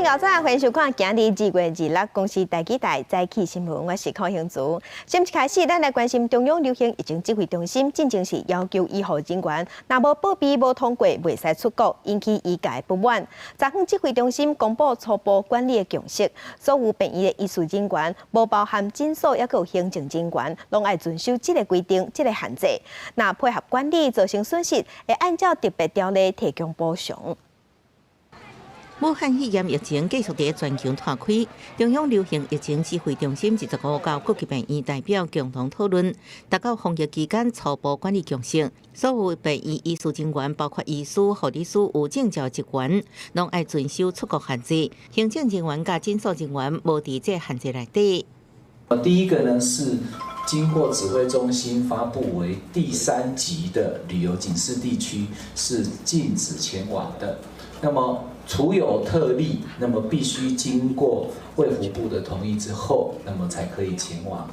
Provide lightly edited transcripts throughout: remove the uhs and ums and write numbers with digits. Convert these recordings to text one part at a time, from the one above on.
眾早晨，歡迎收看今日2月26公視第幾台早起新聞，我是柯興祖。先一開始，咱來關心中央流行疫情指揮中心，進前是要求醫護人員，若無報備、無通過，袂使出國，引起醫界不滿。昨昏指揮中心公布初步管理的共識，所有病院的醫事人員，無包含診所抑閣有行政人員，攏愛遵守這個規定、這個限制。若配合管理造成損失，會按照特別條例提供補償。武漢肺炎疫情繼續佇全球湠開，中央流行疫情指揮中心25佮各級病院代表共同討論，達到防疫期間初步管理共識。所有病院醫事人員，包括醫師、護理師、有證照職員，攏愛遵守出國限制。行政人員佮診所人員無佇這限制內底。第一個呢是經過指揮中心發布為第三級的旅遊警示地區是禁止前往的。那麼除有特例，那麼必須經過衛福部的同意之後，那麼才可以前往。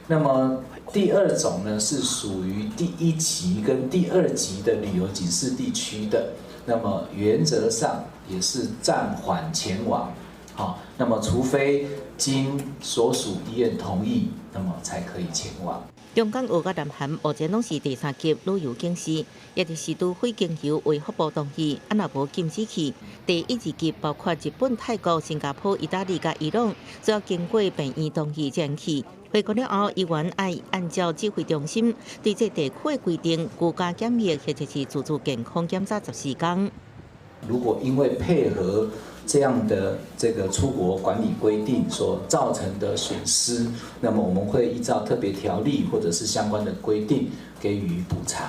那麼第二種呢，是屬於第一級跟第二級的旅遊警示地區的，那麼原則上也是暫緩前往。好，那麼除非經所屬醫院同意，那麼才可以前往。中港澳佮南韓目前攏是第三級旅遊警示，也就是除非經由衛福部同意，啊若無禁止去。第一、二級包括日本、泰國、新加坡、意大利佮伊朗，需要經過病院同意才能去。回國了後，醫院愛按照指揮中心對這地區的規定，居家檢疫或者是自主健康檢查14天。如果因為配合這樣的這個出國管理規定所造成的損失，那麼我們會依照特別條例或者是相關的規定給予補償。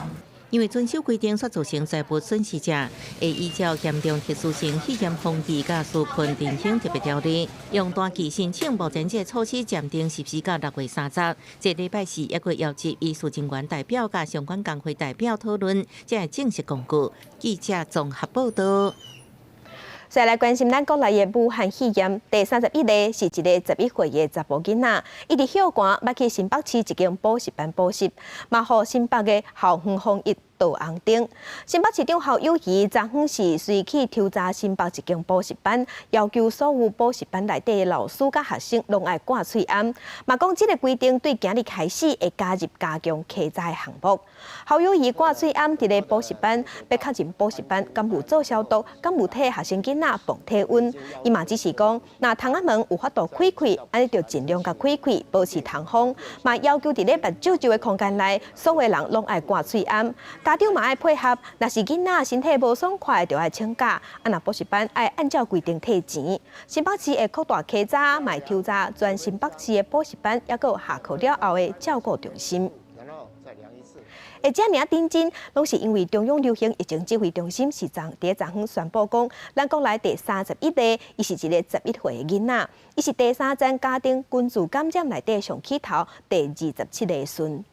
因為遵守規定所造成財物損失者，會依照嚴重特殊性肺炎防治佮紓困振興特別條例，用單期申請。目前這個措施暫定實施到6月30。這禮拜四抑閣邀集醫事人員代表佮相關工會代表討論，才會正式公告。記者綜合報道。再來關心咱國內的武漢肺炎第31例，是一个11歲的查埔囡仔，伊佇歇寒捌去新北市一間補習班補習，嘛予新北的校園防疫倒紅燈。新北市長侯友宜昨昏是隨去抽查新北一間補習班，要求所有補習班內底的老師佮學生攏愛掛喙罨，嘛講這个規定對今日開始會加入加強稽查的項目。侯友宜掛喙罨佇咧補習班，欲確認補習班敢有做消毒，敢有替學生囡仔磅體溫。伊嘛指示講，若窗仔門有法度開開，按呢就盡量共開開，保持通風。嘛要求佇咧目睭周的空間內，所有人攏愛掛喙罨。家長嘛愛配合，若是囡仔身體無爽快，就愛請假。啊，若補習班愛按照規定退錢。新北市會擴大稽查，嘛會抽查全新北市的補習班，抑閣有下課了後的照顧中心。會遮爾認真，攏是因為中央流行疫情指揮中心是昨佇昨昏宣布講，咱國內第31例，伊是一个11歲的囡仔，伊是第三層家庭群聚感染內底上起頭第27个孫。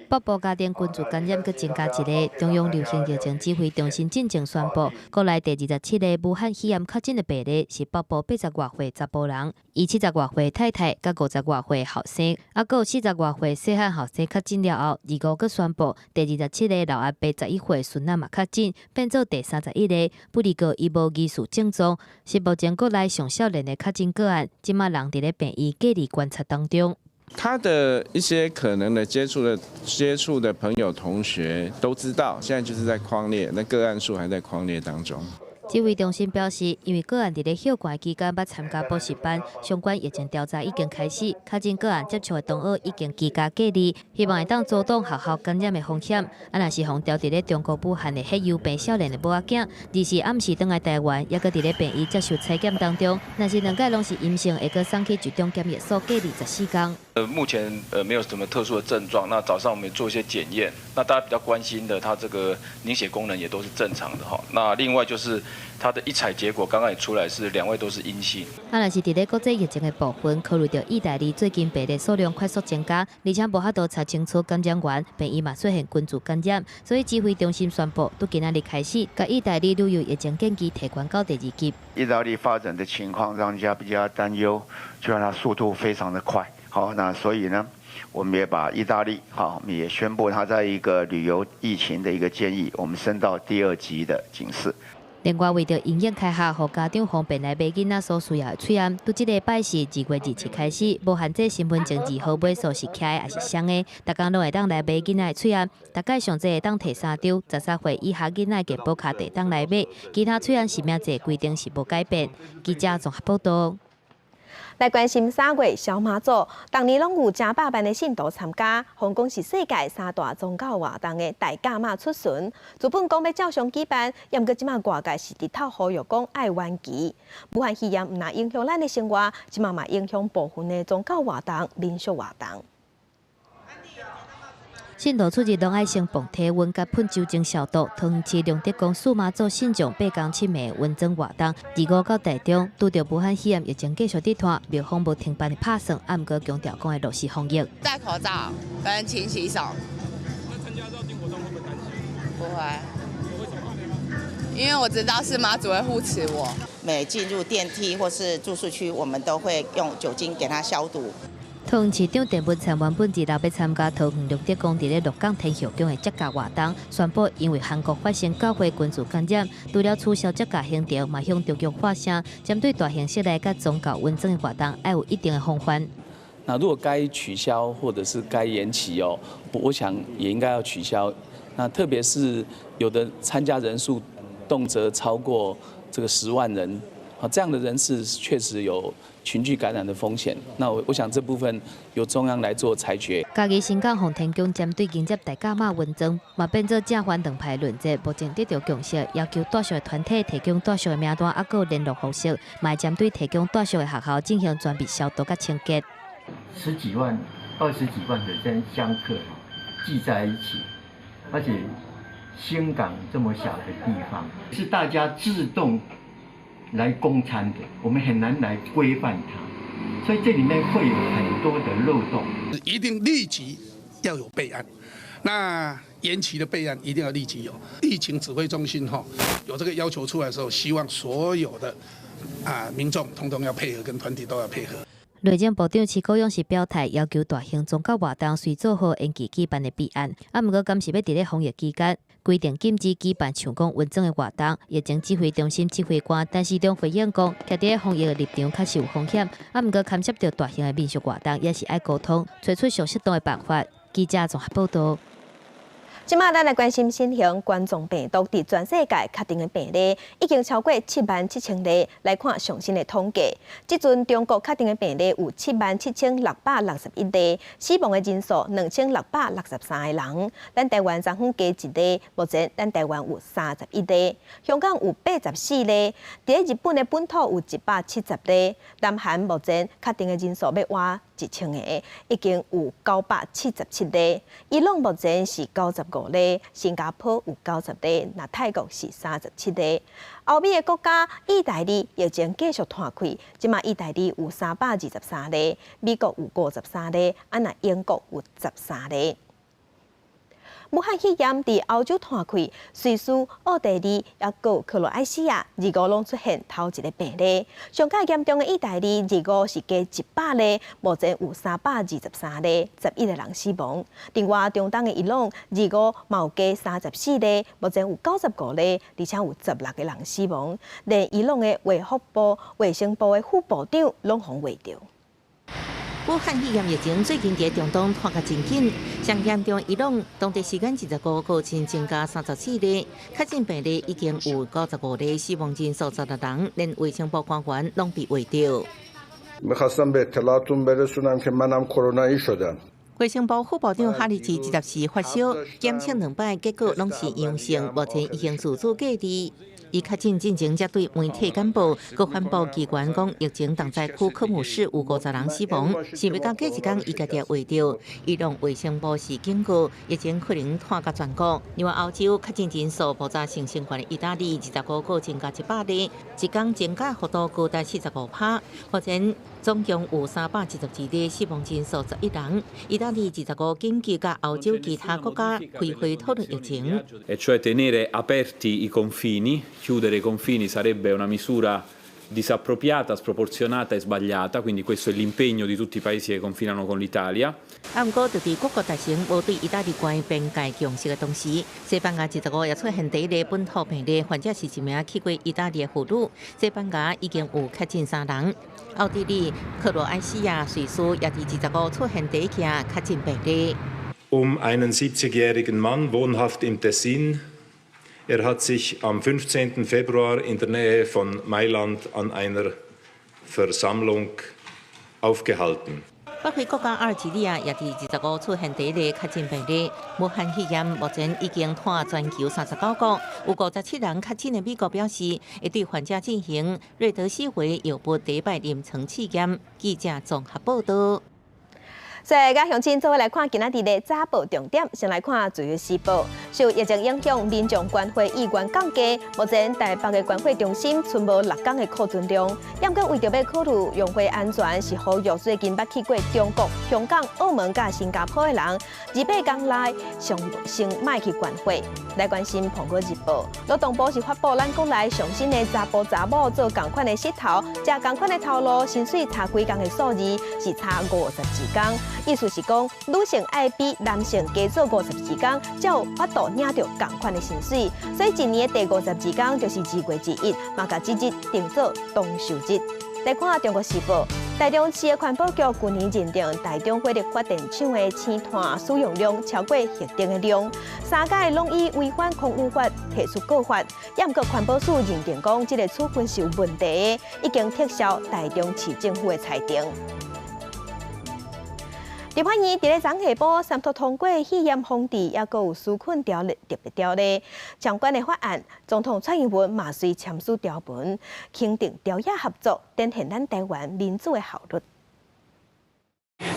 北部家庭群聚感染閣增加一个，中央流行疫情指揮中心進前宣布，國內第27个武漢肺炎確診的病例是北部80外歲查埔人，伊70外歲太太佮50外歲後生，抑閣有40外歲細漢後生確診了後，25閣宣布第27个老阿伯11歲孫仔嘛確診，變做第31个。不過伊無疑似症狀，是目前國內上少年的確診個案，這馬人佇咧病院隔離觀察當中。他的一些可能的接觸的朋友同學都知道，現在就是在匡列，那個案數還在匡列當中。指揮中心表示，因為個案佇咧歇寒期間捌參加補習班，相關疫情調查已經開始，確診個案接觸的同學已經居家隔離，希望會當阻擋學校感染的風險。啊，若是予調佇咧中國武漢的血友病少年的某仔囝，24暗時轉來台灣，抑閣佇咧病院接受採檢當中，若是兩擺攏是陰性，會閣送去集中檢疫所隔離14天。目前沒有什麼特殊的症狀。那早上我們做一些檢驗，那大家比較關心的，他這個凝血功能也都是正常的哈。那另外就是他的一採結果剛剛也出來，是兩位都是陰性。啊，若是佇咧國際疫情的部分，考慮著意大利最近病例數量快速增加，而且無法度查清楚感染源，病院嘛出現群聚感染，所以指揮中心宣布，對今仔日開始，共意大利旅遊疫情警戒提懸到第二級。意大利發展的情況讓人家比較擔憂，就讓它速度非常的快。好，那所以呢，我們也把意大利，好，我們也宣布它在一個旅遊疫情的一個建議，我們升到第二級的警示。另外，為著因應開學，予家長方便來買囡仔所需要的喙罨，對這禮拜四2月27開始，無限制身份證二號尾數是徛的抑是雙的，逐工攏會當來買囡仔的喙罨。大概上濟會當提三張，13歲以下囡仔健保卡就會當來買。其他喙罨實名制規定是無改變。記者綜合報道。來關心3月燒媽祖，逐年攏有成百萬的信徒參加，風講是世界三大宗教活動的大甲媽出巡。原本講欲照常舉辦，毋過這馬外界是直透呼籲講愛延期。武漢肺炎毋但影響咱的生活，這馬嘛影響部分的宗教活動、民俗活動。信徒出入攏愛先磅體溫，佮噴酒精消毒。桃園市龍德宮四媽祖信眾八工七暝雲裝活動，25到台中拄著武漢肺炎疫情繼續佇拖，廟方無停辦的拍算，啊，毋過強調講會落實防疫。戴口罩跟勤洗手。那參加繞境活動會不會擔心？不會。因為我知道是媽祖會護持我。每進入電梯或是住宿區，我們都會用酒精給它消毒。桃園市長鄭文燦原本26欲參加桃園龍德宮佇咧鹿港天后宮的節假活動，宣布因為韓國發生教會群聚感染，除了取消節假行程，嘛向中央發聲，針對大型室內佮宗教溫裝的活動，愛有一定的防範。那如果該取消或者是該延期哦，我想也應該要取消。那特別是有的參加人數動輒超過這個10萬人，啊，這樣的人士確實有群聚感染的風險。那我想這部分由中央來做裁決。嘉義新港奉天宮針對迎接大甲媽雲裝，嘛變做正反兩派論戰。目前得著共識，要求帶學的團體提供帶學的名單，抑閣聯絡方式，嘛會針對提供帶學的學校進行全面消毒佮清潔。十幾萬、20幾萬的這香客聚在一起，而且新港這麼小的地方，是大家自動來供餐的，我們很難來規範它，所以這裡面會有很多的漏洞。一定立即要有備案，那延期的備案一定要立即有。疫情指揮中心哈有這個要求出來的時候，希望所有的民眾通通要配合，跟團體都要配合。內政部長徐國勇是表態，要求大型宗教活動隨做好延期舉辦的備案，啊，毋過敢是欲佇咧防疫期間規定禁止舉辦像講雲裝的活動。疫情指揮中心指揮官陳時中回應講，徛佇咧防疫的立場確實有風險，啊，毋過牽涉著大型的民俗活動，也是愛溝通，揣出上適當的辦法。記者綜合報道。這馬咱來關心新型冠狀病毒佇全世界確診的病例已經超過7萬7千例。來看上新的統計，這陣中國確診的病例有7萬7661例，死亡的人數2663個人。咱台灣昨昏加一例，目前咱台灣有31例，香港有84例，佇日本的本土有170例，南韓目前確診的人數欲倚1000個，已經有977例。伊朗目前是95例，新加坡有90例，那泰國是37例。歐美的國家，意大利疫情繼續湠開，這馬意大利有323例，美國有53例，啊若英國有13例。武漢肺炎佇歐洲湠開，瑞士、奧地利抑閣克羅埃西亞，二五攏出現頭一个病例。上較嚴重的意大利，25是加100例，目前有323例，11個人死亡。另外，中東的伊朗，25嘛有加34例，目前有95例，而且有16個人死亡。連伊朗的衛福部、衛生部的副部長攏予畫著。武漢肺炎疫情最近佇中東拖甲真緊，上嚴重伊朗當地時間25號新增加34例，確診病例已經有95例，死亡人數16人，連衛生部官員攏被畫著。 میخواستم به اطلاعتون برسونم که منم کرونایی شدم。衛生部副部長哈里奇24發燒，檢測兩擺結果攏是陽性，目前已經自主隔離。伊確診進前才對媒體簡報，閣反駁機關講疫情重災區科姆市有50人死亡，想欲到過一工伊家己畫著。伊朗衛生部是警告，疫情可能拖到全國。另外歐洲確診人數爆炸性升懸的意大利，25個增加100例，一工增加幅度高達45%。目前總共有372例，死亡人數11人。意大利25緊急佮歐洲其他國家開會討論疫情。 E cioè tenere aperti i confini, chiudere i confini sarebbe una misura Disappropriata, sproporzionata e sbagliata, quindi questo è l'impegno di tutti i paesi che confinano con l'Italia. 啊，毋過，就佇各國達成無對意大利關邊界共識的同時，西班牙25也出現第一例本土病例，患者是一名去過意大利的婦女。西班牙已經有確診三人，奧地利、克羅埃西亞、瑞士也佇25出現第一起確診病例。 Um einen 70-jährigen Mann, wohnhaft im Tessin. Er hat sich am 15. Februar in der Nähe von Mailand an einer Versammlung aufgehalten. 北非國家阿爾及利亞也佇25出現第一例確診病例。武漢肺炎目前已經拖全球39國，有57人確診的美國表示，會對患者進行瑞德西韋藥物第一擺臨床試驗。記者綜合報道。所以，佮鄉親做伙來看今仔日的早報重點，先來看《自由時報》。受疫情影響，民眾觀花意願降低，目前台北的觀花中心賰無6工的庫存量。毋過為著欲考慮用花安全，是呼籲最近捌去過中國、香港、澳門佮新加坡的人，28工內上先莫去觀花。來關心《蘋果日報》，勞動部是發布咱國內上新的查埔查某做仝款的穡頭，食仝款的頭路，薪水差幾工的數字是差52工。意思是講，女性愛比男性加做52工，才有法度領著仝款的薪水。所以，一年的第五十二工就是2月21，嘛共這日定做冬秀日。來看《中國時報》，台中市的環保局舊年認定台中火力發電廠的輕炭使用量超過核定的量，三家攏以違反空污法提出告發。也毋過環保署認定講，這个處分是有問題的，已經撤銷台中市政府的裁定。立法院佇咧昨下晡三讀通過肺炎防治，抑閣有紓困條例特別條例相關的法案，總統蔡英文嘛隨簽署條文，肯定朝野合作，展現咱台灣民主的效率。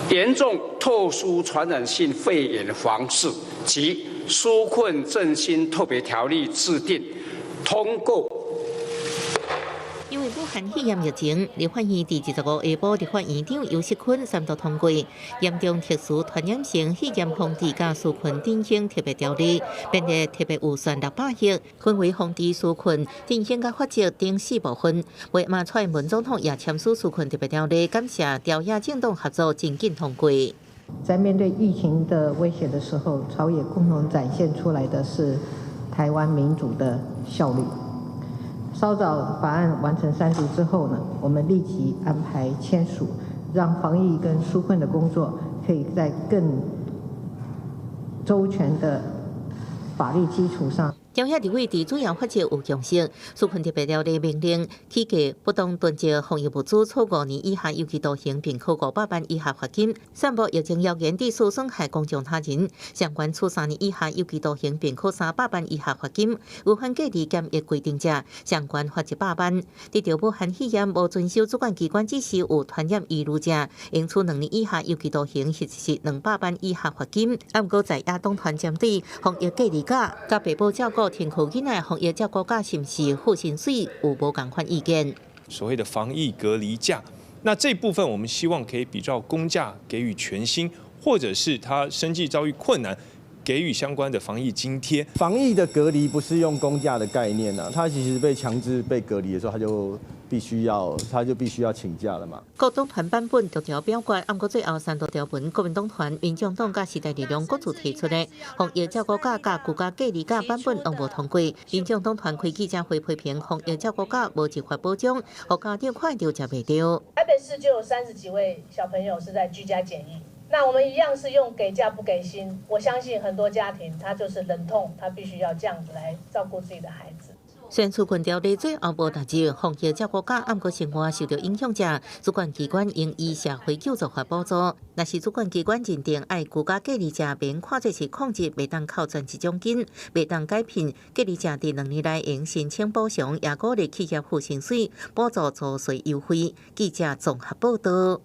嚴重特殊傳染性肺炎防治及紓困振興特別條例制定通過。因為武漢肺炎疫情，立法院佇25下晡，立法院長游錫堃三讀通過嚴重特殊傳染性肺炎防治佮紓困振興特別條例，編列特別預算600億，分為防治紓困振興佮罰則等四部分。尾仔蔡英文總統也簽署紓困特別條例，感謝朝野政黨合作，真緊通過。在面對疫情的威脅的時候，朝野共同展現出來的是台灣民主的效率。稍早法案完成三讀之後呢，我們立即安排簽署，讓防疫跟紓困的工作可以在更周全的法律基礎上。朝野立委佇主要法則有共識，紓困特別條例明令起計不當囤積防疫物資，處5年以下有期徒刑，並科500萬以下罰金；散布疫情謠言致使損害公眾他人，相關處3年以下有期徒刑，並科300萬以下罰金；違反隔離檢疫規定者，相關罰100萬。得著武漢肺炎無遵守主管機關指示有傳染疑慮者，應處2年以下有期徒刑，或者是200萬以下罰金。啊，毋過在野黨團針對防疫隔離假、佮爸母照顧停課囡仔防疫照顧假是毋是付薪水，有無仝款意見。所謂的防疫隔離假，那這部分我們希望可以比照公假給予全薪，或者是他生計遭遇困難，給予相關的防疫津貼。防疫的隔離不是用公假的概念啊，他其實被強制被隔離的時候，他就必須要請假了嘛。各黨團版本逐條表決，毋過最後三讀條文，國民黨團、民眾黨佮時代力量各自提出的防疫照顧假佮居家隔離假版本攏無通過。民眾黨團開記者會批評防疫照顧假無一法保障，予家長看著食袂著。台北市就有30幾位小朋友是在居家檢疫，那我們一樣是用給假不給薪，我相信很多家庭他就是忍痛，他必須要這樣子來照顧自己的孩子。雖然紓困條例最後無達至防疫照顧假，毋過生活受著影響者，主管機關應依社會救助法補助。若是主管機關認定愛居家隔離者免看做是控制，袂當扣全職獎金，袂當解聘隔離者，佇2年內應申請補償，也鼓勵企業付薪水補助租稅優惠。記者綜合報道。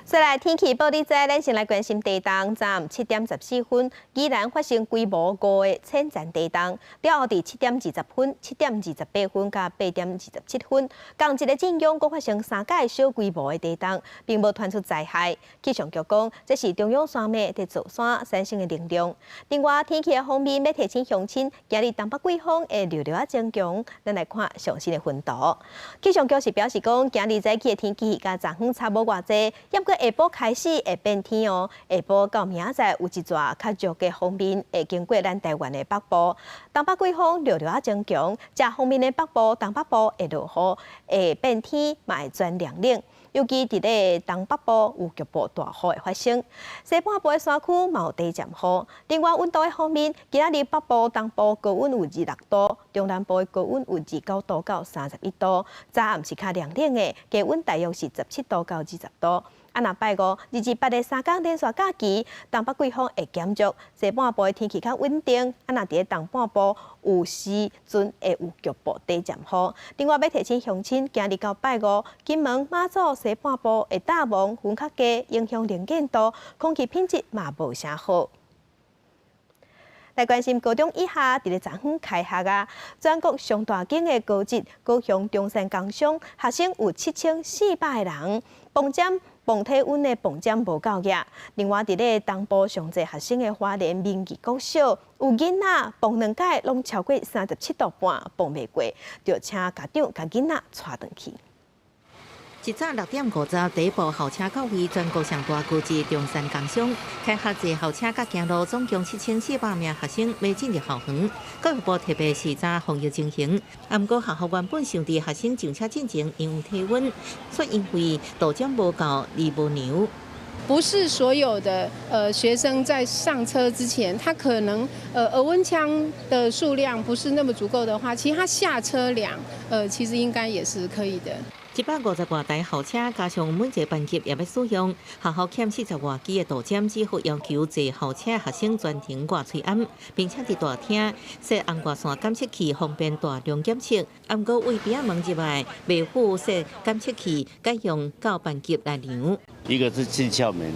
再來天氣報你知，咱先來關心地動。昨暗7點14分，宜蘭發生規模5的淺層地動。了後，佇7點20分、7點28分佮8點27分，仝一个震央閣發生三擺小規模的地動，並無傳出災害。氣象局講，這是中央山脈佇造山產生的能量。另外，天氣的方面，欲提醒鄉親，今日東北季風會略略仔增強。咱來看上新的雲圖。氣象局是表示講，今日早起的天氣佮昨昏差無偌濟，猶閣下晡開始會變天哦，下晡到明仔載有一逝較弱的鋒面會經過咱台灣的北部，東北季風略略仔增強，這鋒面的北部、東北部會落雨，會變天，嘛會轉涼冷。尤其佇咧東北部有局部大雨會發生，西半部的山區嘛有短暫雨。另外溫度的方面，今仔日北部、東部高溫有26度，中南部的高溫有29度到31度。早暗是較涼冷的，低溫大約是17度到20度。啊，若拜五二二八的三工連續假期，東北季風會減弱，西半部的天氣較穩定。啊，若佇咧東半部有時陣會有局部短暫雨。另外，欲提醒鄉親，今日到拜五，金門、馬祖西半部會罩霧，雲較低，影響能見度，空氣品質嘛無啥好。來關心高中以下，佇咧昨昏開學啊！全國上大間的高職高雄中山工商學生有7400個人，磅針磅體溫的磅針無夠額。另外，佇咧東部上濟學生的花蓮民意國小，有囡仔磅兩擺攏超過37度半，磅袂過，就請家長共囡仔帶轉去。一早6點50，第一部校車到位，全國上大高職中山工商開學坐校車佮行路，總共7400名學生欲進入校園。教育部特別視察防疫情形，啊，毋過學校原本想佇學生上車進前量體溫，卻因為度針無夠而無量。不是所有的學生在上車之前，他可能額溫槍的數量不是那麼足夠的話，其實他下車量其實應該也是可以的。150外台校車，加上每一個班級也欲使用，學校欠40外支的度針，只好要求坐校車學生全程掛喙罨，並且佇大廳設紅外線監測器，方便大量檢測。啊，毋過對邊仔門入來，袂赴設監測器，改用到班級來量。一個是進校門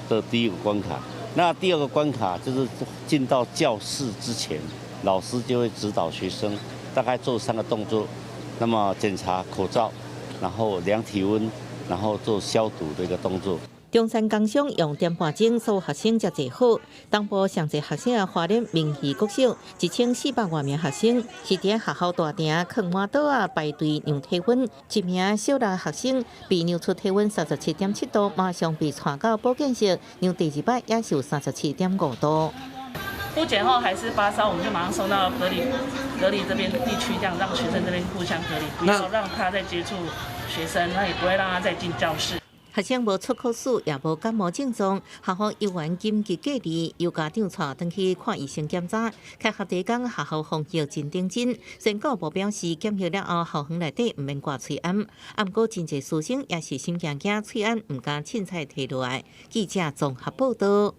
的第一個關卡，那第二個關卡就是進到教室之前，老師就會指導學生大概做三個動作，那麼檢查口罩。然後量體溫，然後做消毒的一個動作。中山工商用點半鐘，所有學生才坐好。東部上濟學生的花蓮明義國小，1400外名學生是佇學校大廳囥滿桌仔排隊量體溫。一名小六學生被量出體溫37.7度，馬上被帶到保健室量第二擺也是有37.5度。複檢後還是發燒，我們就馬上送到隔離隔離這邊地區，這樣讓學生這邊互相隔離，不要讓他再接觸學生，那也不會讓他再進教室。學生無出考試，也無感冒症狀，學校猶原緊急隔離，由家長帶轉去看醫生檢查。開學第一工，學校防疫真認真。雖然教育部表示，檢疫了後，校園內底毋免掛喙罨，啊，毋過真濟師生也是心驚驚，喙罨毋敢凊彩提落來。記者綜合報道。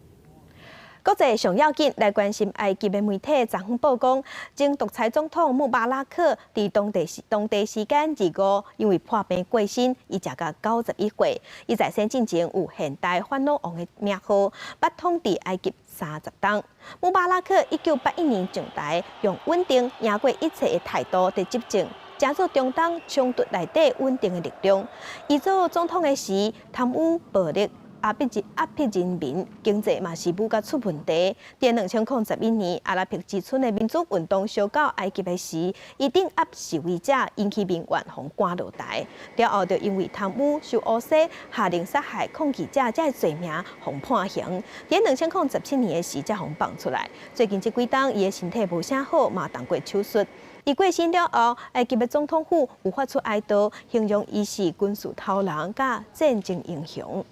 國際上要緊來關心埃及的媒體昨昏報講，前獨裁總統穆巴拉克佇當地時間25，因為破病過身，伊食到91歲。伊在生進前有現代法老王的名號，捌統治埃及30冬。穆巴拉克1981年上台，用穩定贏過一切的態度佇執政，成做中東衝突內底穩定的力量。伊做總統的時，貪污暴力。壓迫人民，經濟嘛是愈佮出問題。佇2011年，阿拉伯之春的民主運動燒到埃及的時，伊鎮壓示威者，引起民怨，予趕落台。了後就因為貪污、受烏洗、下令殺害抗議者這个罪名，予判刑。佇2017年的時，才予放出來。最近這幾冬，伊的身體無啥好，嘛動過手術。伊過身了後，埃及的總統府有發出哀悼，形容伊是軍事頭人佮戰爭英雄。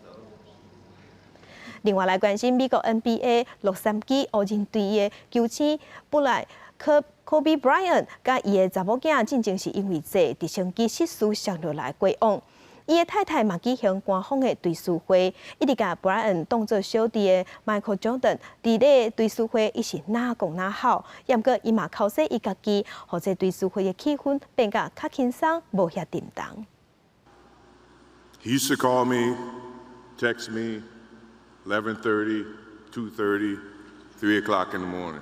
另外來關心美國 NBA 洛杉磯湖人隊的球星布萊科 Kobe Bryant，佮伊的查某囝進前是因為坐直升機失事摔落來過往。伊的太太嘛舉行官方的追思會，一直共 Bryant 當做小弟的 Michael Jordan，佇咧追思會伊是若講若哭，毋過伊嘛剾洗伊家己，予這追思會的氣氛變甲較輕鬆，無遐沉重。 He used to call me Text me 11:30, 2:30, 3 o'clock in the morning,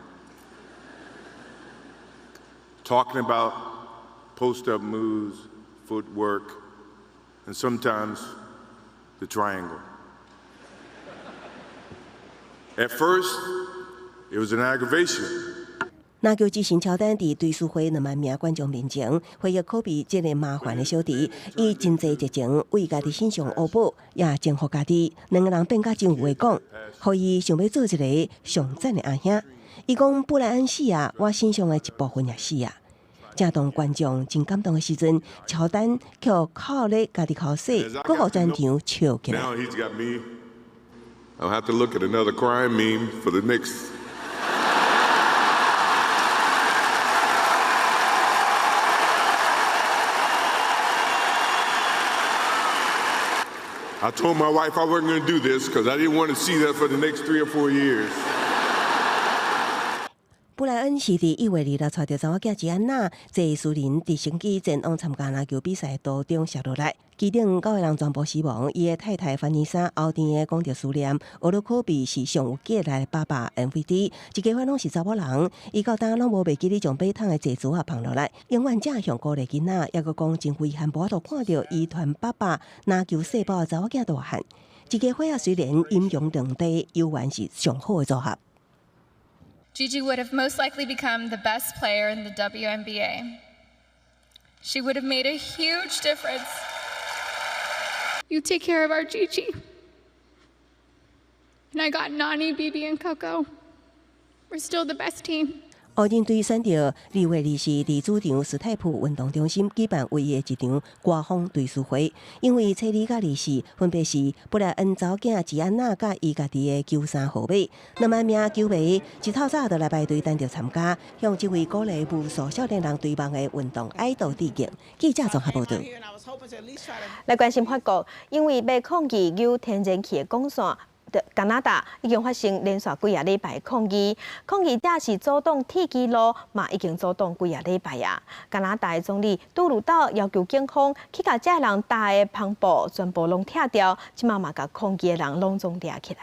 talking about post-up moves, footwork, and sometimes the triangle. At first, it was an aggravation. 籃球之神喬丹佇追思會兩萬名觀眾面前，回憶科比這个麻煩的小弟，伊真濟熱情為家己身上烏寶，也征服家己，兩个人變甲真有話講，予伊想欲做一个上讚的阿兄。伊講布萊恩死啊，我身上的一部分也死啊。正當觀眾真感動的時陣，喬丹卻哭咧家己口洗，閣予全場笑起來。 Now he's got me. I'll have to look at another crying meme for the next. I told my wife I wasn't going to do this because I didn't want to see that for the next 3 or 4 years. 布萊恩是佇1月26帶著查某囝吉安娜坐私人直升機前往參加籃球比賽途中摔落來，機頂九个人全部死亡。伊的太太凡妮莎後天的講著思念，學了科比是上有價值的爸爸 MVP，一家伙攏是查某人，伊到今攏無袂記得將馬桶的坐珠仔放落來，永遠正向鼓勵囡仔，猶閣講真遺憾，無法度看著遺傳爸爸籃球細胞的查某囝大漢。一家伙仔雖然陰陽兩地，猶原是上好的組合。 Gigi would have most likely become the best player in the WNBA. She would have made a huge difference. You take care of our Gigi. And I got Nani, Bibi, and Coco. We're still the best team. 湖人隊選擇2月24佇主場史泰普運動中心舉辦唯一一場官方追思會，因為初二佮24分別是布萊恩查某囝吉安娜佮伊家己的球衫號碼，2萬名球迷一透早就來排隊等著參加，向這位鼓勵無數少年人追夢的運動愛豆致敬。記者綜合報導。來關心法國，因為欲抗議有天然氣的管線。加拿大已經發生連續幾仔禮拜抗議，抗議者是阻擋鐵支路，嘛已經阻擋幾仔禮拜啊。加拿大總理杜魯道要求警方去共這人搭的帆布全部攏拆掉，這馬嘛共抗議的人攏總掠起來。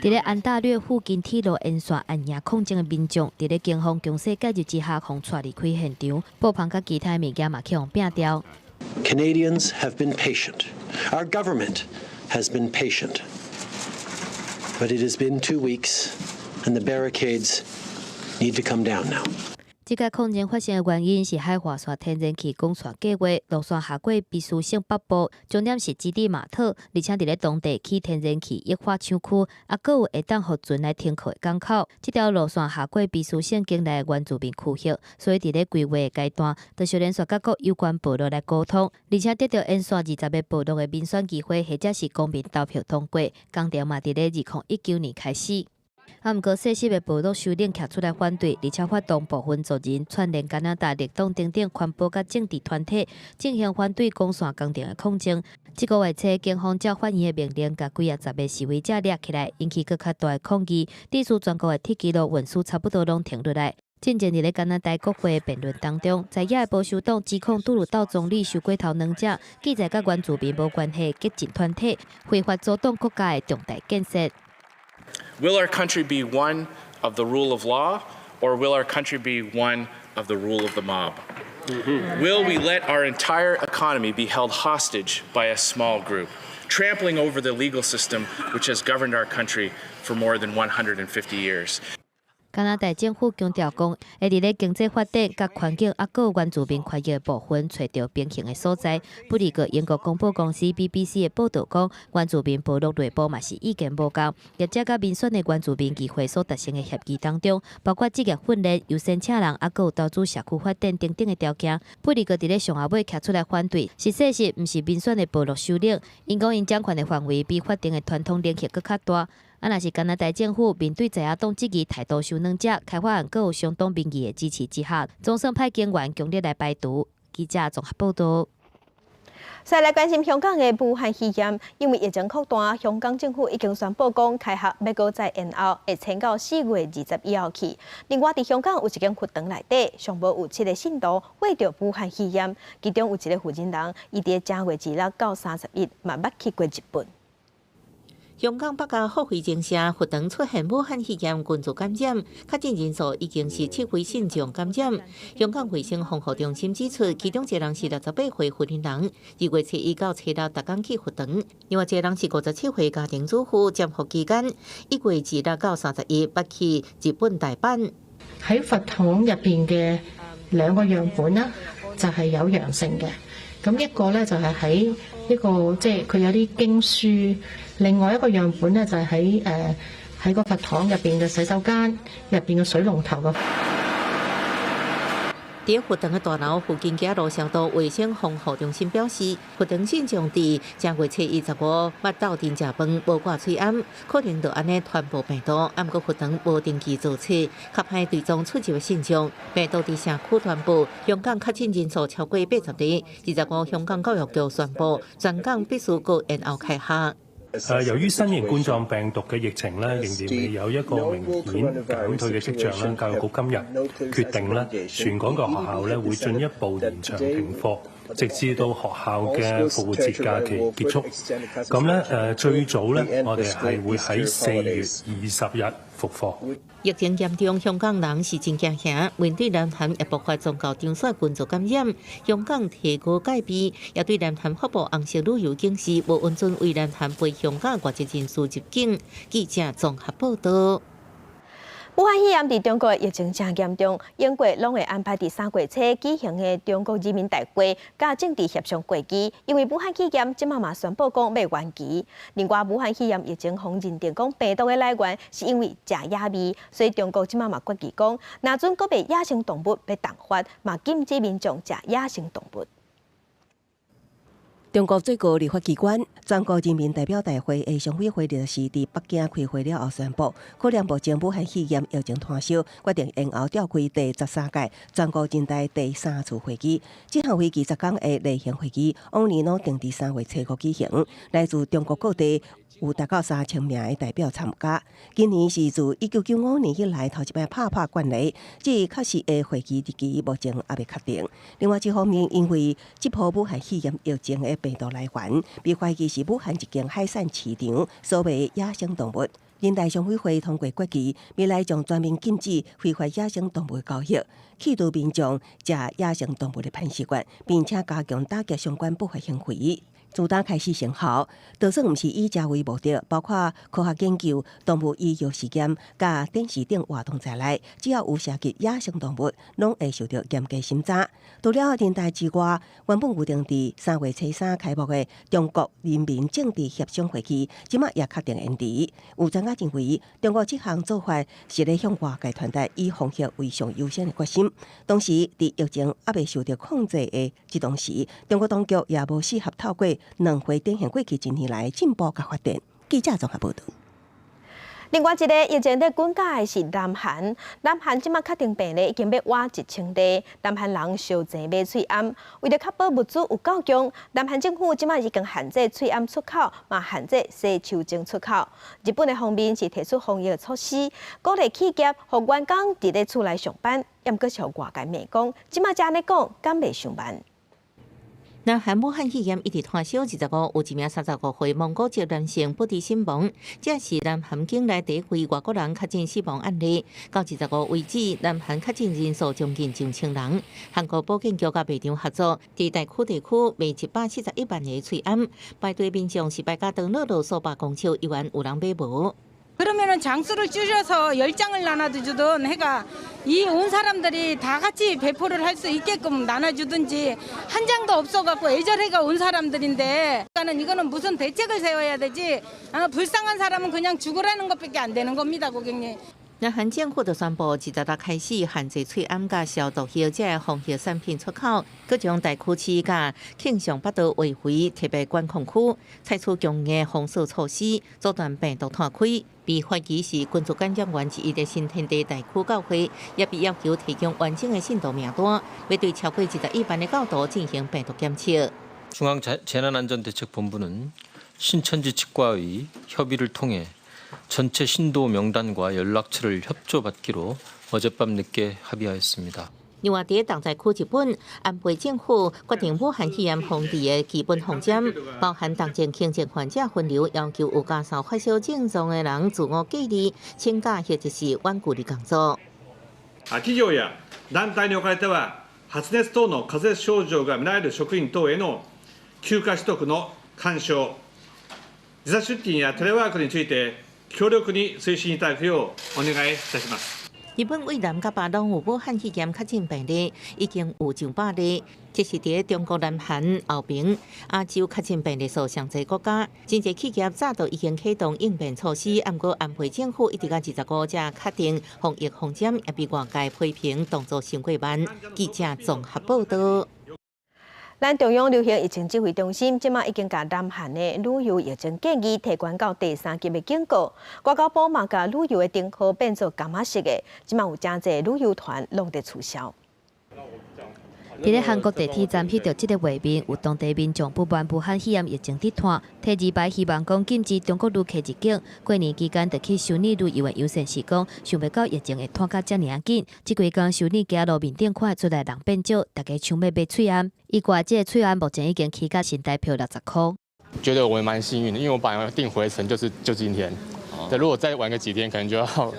佇咧安大略附近鐵路沿線按攑抗爭的民眾，佇咧警方強勢介入之下，予帶離開現場，布棚佮其他物件嘛去予拚掉。 Canadians have been patient. Our government has been patient. But it has been 2 weeks, and the barricades need to come down now. 這個抗爭發生的原因是海華線天然氣管線計劃路線下過卑詩省北部，終點是基地馬特，而且佇咧當地起天然氣液化廠區，啊，閣有會當予船來停靠的港口。這條路線下過卑詩省境內原住民區域，所以佇咧規劃階段，就連續佮各有關部落來溝通，而且得到沿線20個部落的民選議會或者是公民投票通過，工程嘛佇咧2019年開始。啊，毋過細細的部落首領徛出來反對，而且發動部分族人串聯加拿大綠黨等等環保佮政治團體進行反對管線工程的抗爭。這個月初，警方照法院的命令，共幾仔十个示威者掠起來，引起閣較大的抗議。致使全國的鐵支路運輸差不多攏停落來。進前佇咧加拿大國會辯論當中，在野的保守黨指控杜魯道總理傷過頭軟食，記載佮原住民無關係激進團體非法阻擋國家的重大建設。 Will our country be one of the rule of law, or will our country be one of the rule of the mob? Will we let our entire economy be held hostage by a small group, trampling over the legal system which has governed our country for more than 150 years? 加拿大政府強調講，會佇咧經濟發展、佮環境抑閣有原住民權益的部分，揣著平衡的所在。不過，英國廣播公司 BBC 的報導講，原住民部落內部嘛是意見無仝。業者佮民選的原住民議會所達成的協議當中，包括職業訓練、優先請人，抑閣有投資社區發展等等的條件。不過，佇咧上後尾徛出來反對，實際是毋是民選的部落首領？𪜶講𪜶掌權的範圍比法定的傳統領域閣較大。啊，若是加拿大政府面對在野黨質疑態度傷軟食，開發案閣有相當民意的支持之下，總算派警員強力來排除。記者綜合報導。再來關心香港的武漢肺炎，因為疫情擴大，香港政府已經宣布講開學欲閣再延後，會遷到4月21號去。另外，佇香港有一間佛堂內底，上無有七个信徒患著武漢肺炎，其中有一个負責人，伊佇正月26到31嘛捌去過日本。香港北角福慧精舍佛堂出現武漢肺炎群組感染，確診人數已經是七位信眾感染。香港衛生防護中心指出，其中一個人是68歲婦人，2月初一到初六逐工去佛堂；另外一個人是57歲家庭主婦，潛伏期間1月26到31捌去日本大阪。喺佛堂入邊嘅兩個樣本呢，就係有陽性嘅。咁一個咧就係喺一個即係佢有啲經書，另外一個樣本咧就係喺個佛堂入邊嘅洗手間入邊嘅水龍頭嘅。佇佛堂的大樓附近街路消毒衛生防護中心表示，佛堂信眾佇正月初一十五捌鬥陣食飯，無掛喙罨，可能就按呢傳播病毒。毋過佛堂無定期做測，較歹追蹤出入的信眾，病毒佇社區傳播。香港確診人數超過80例，25香港教育局宣布，全港必須閣延後開學。由於新型冠狀病毒嘅疫情咧，仍然未有一個明顯減退嘅跡象啦，教育局今日決定咧，全港嘅學校咧會進一步延長停課，直至到學校嘅復活節假期結束。咁咧最早咧，我哋係會喺4月20日復課。疫情嚴重，香港人是真驚嚇。面對南韓也爆發宗教場所群組感染，香港提高戒備，也對南韓發布紅色旅遊警示，無允准為南韓飛香港外籍人士入境。記者綜合報道。武漢肺炎佇中國疫情誠嚴重，英國攏會安排佇3月初舉行的中國人民大會佮政治協商會議，因為武漢肺炎這馬嘛宣布講欲延期。另外，武漢肺炎疫情予認定講病毒的來源是因為食野味，所以中國這馬嘛決議講，若準閣賣野生動物欲重罰，嘛禁止民眾食野生動物。中國最高立法機關全國人民代表大會的常委會日是佇北京開會了後宣布，可能目前武漢肺炎疫情湠燒，決定延後召開第13屆全國人大第三次會議。這項為期10工的例行會議，往年攏定佇3月初五舉行。來自中國各地有達到3000名的代表參加。今年是自1995年以來頭一擺拍破慣例，至於確實的會議日期目前猶未確定。另外一方面，因為這波武漢肺炎疫情的病毒來源，被懷疑是武漢一間海產市場所賣野生動物。人大常委會通過決議，未來將全面禁止非法野生動物交易，去除民眾食野生動物的歹習慣，並且加強打擊相關不法行為。自打開始生效，就算毋是以食為目的，包括科學研究、動物醫藥實驗、佮展示等活動在內，只要有涉及野生動物，攏會受到嚴格審查。除了人大之外，原本預定佇3月初三開幕的中國人民政治協商會議，這馬也確定延遲。有專家認為，中國這項做法是咧向外界傳達以防疫為上優先的決心。同時，佇疫情猶未受到控制的這當時，中國當局也無適合透過兩會展現過去一年來進步佮發展。記者綜合報道。另外一个疫情咧滾價的是南韓，南韓這馬確診病例已經欲倚1000例，南韓人相濟買喙罨，為著確保物資有夠供，南韓政府這馬已經限制喙罨出口，嘛限制洗手精出口。日本的方面是提出防疫措施，鼓勵企業予員工佇咧厝內上班，毋過是予外界罵講，這馬才按呢講，敢袂傷慢？南韓武漢肺炎一直湠燒，25有一名35歲蒙古籍男性不治身亡，這是南韓境內第一位外國人確診死亡案例。到25為止，南韓確診人數將近上千人。韓國保健局佮賣場合作，佇大區地區賣141萬個喙罨，排隊民眾是排甲長樂路數百公尺，猶原有人買無。 그러면은 장수를 줄여서 10장을 나눠주든 해가 이 온 사람들이 다 같이 배포를 할 수 있게끔 나눠주든지 한 장도 없어갖고 애절해가 온 사람들인데 그러니까는 이거는 무슨 대책을 세워야 되지 아, 불쌍한 사람은 그냥 죽으라는 것밖에 안 되는 겁니다, 고객님. 南韓政府就宣布，26開始限制喙罨佮消毒液這个防疫產品出口，閣將大區市佮慶尚北道劃為特別管控區，採取強硬封鎖措施，阻斷病毒湠開。被懷疑是群組感染源之一的新天地大區教會，也被要求提供完整的信徒名單，欲對超過21萬的教徒進行病毒檢測。 중앙재난안전대책본부는 신천지 측과의 협의를 통해 전체 신도 명단과 연락처를 협조받기로 어젯밤 늦게 합의하였습니다. 另外，佇重災區日本，安倍政府決定武漢肺炎防治的基本方針，包含當前輕症患者分流，要求有咳嗽發燒症狀的人自我隔離、請假或者是遠距離工作。企業や団體におかれては、発熱等の風邪症状が見られる職員等への休暇取得の勧奨、時差出勤やテレワークについて強力に推進いただくようお願いいたします。日本對南佮北攏有武漢肺炎確診病例，已經有上百例。這是佇中國南韓後爿亞洲確診病例數上濟國家。真濟企業早就已經啟動應變措施，毋過安倍政府一直到25才確定防疫方針，也被外界批評動作傷過慢。記者綜合報道。咱中央流行疫情指揮中心這馬已經共南韓的旅遊疫情建議提懸到第三級的警告，外交部嘛共旅遊的燈號變做柑仔色的，這馬有誠濟旅遊團攏佇取消。佇咧韓國地鐵站翕著這个畫面，有當地民眾不滿武漢肺炎疫情佇湠，提字牌希望講禁止中國旅客入境。過年期間就去修女旅遊的楊先生講，想袂到疫情會湠甲遮爾仔緊。這幾工修女街路面頂看出來人變少，大家搶欲買喙罨。伊掛這个喙罨目前已經起價新台票60箍。覺得我們蠻幸運的，因為我本來訂回程就是就今天。對，如果再晚個幾天，可能就要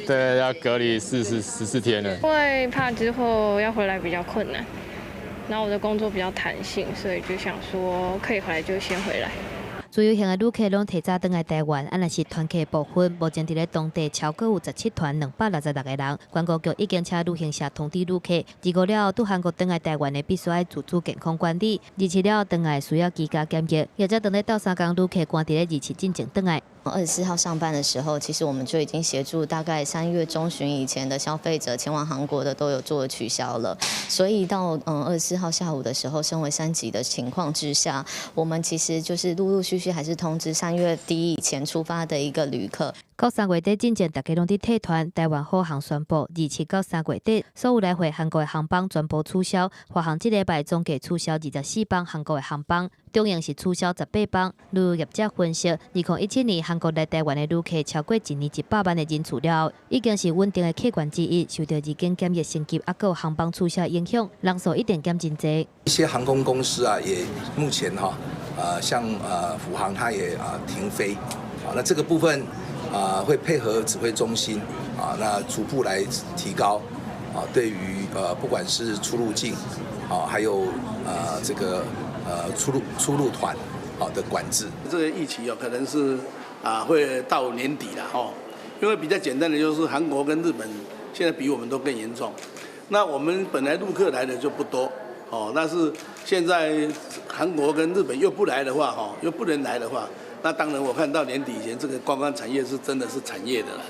對要隔離14天了。因為怕之後要回來比較困難，然後我的工作比較彈性，所以就想說可以回來就先回來。自由行的旅客攏提早轉來台灣，啊，若是團客部分，目前佇咧當地超過有17團266個人。觀光局已經請旅行社通知旅客，25了後對韓國轉來台灣的必須愛自主健康管理，27了後轉來需要居家檢疫。業者當咧鬥相共旅客趕佇咧27進前轉來。 24號上班的時候，其實我們就已經協助大概3月中旬以前的消費者前往韓國的都有做取消了。所以到24號下午的時候，升為3級的情況之下，我們其實就是陸陸續續還是通知3月底以前出發的一個旅客。到3月底進前，大家攏佇退團。台灣虎航宣布，27到3月底，所有來回韓國的航班全部取消。華航這禮拜總計取消24班韓國的航班，中榮是取消18班。旅遊業者分析，2017年韓國來台灣的旅客超過一年100萬的人次了後，已經是穩定的客源之一。受到入境檢疫升級，抑閣有航班取消影響，人數一定減真濟。一些航空公司啊，也目前哈，像虎航，它也停飛，啊，那這個部分。啊，會配合指揮中心啊，那逐步來提高啊，對於不管是出入境啊，還有這個出入團啊的管制。這個疫情有可能是啊會到年底了哦，因為比較簡單的就是韓國跟日本現在比我們都更嚴重。那我們本來陸客來的就不多哦，但是現在韓國跟日本又不來的話，哈，又不能來的話。那當然，我看到年底以前，這個觀光產業是真的是產業的了。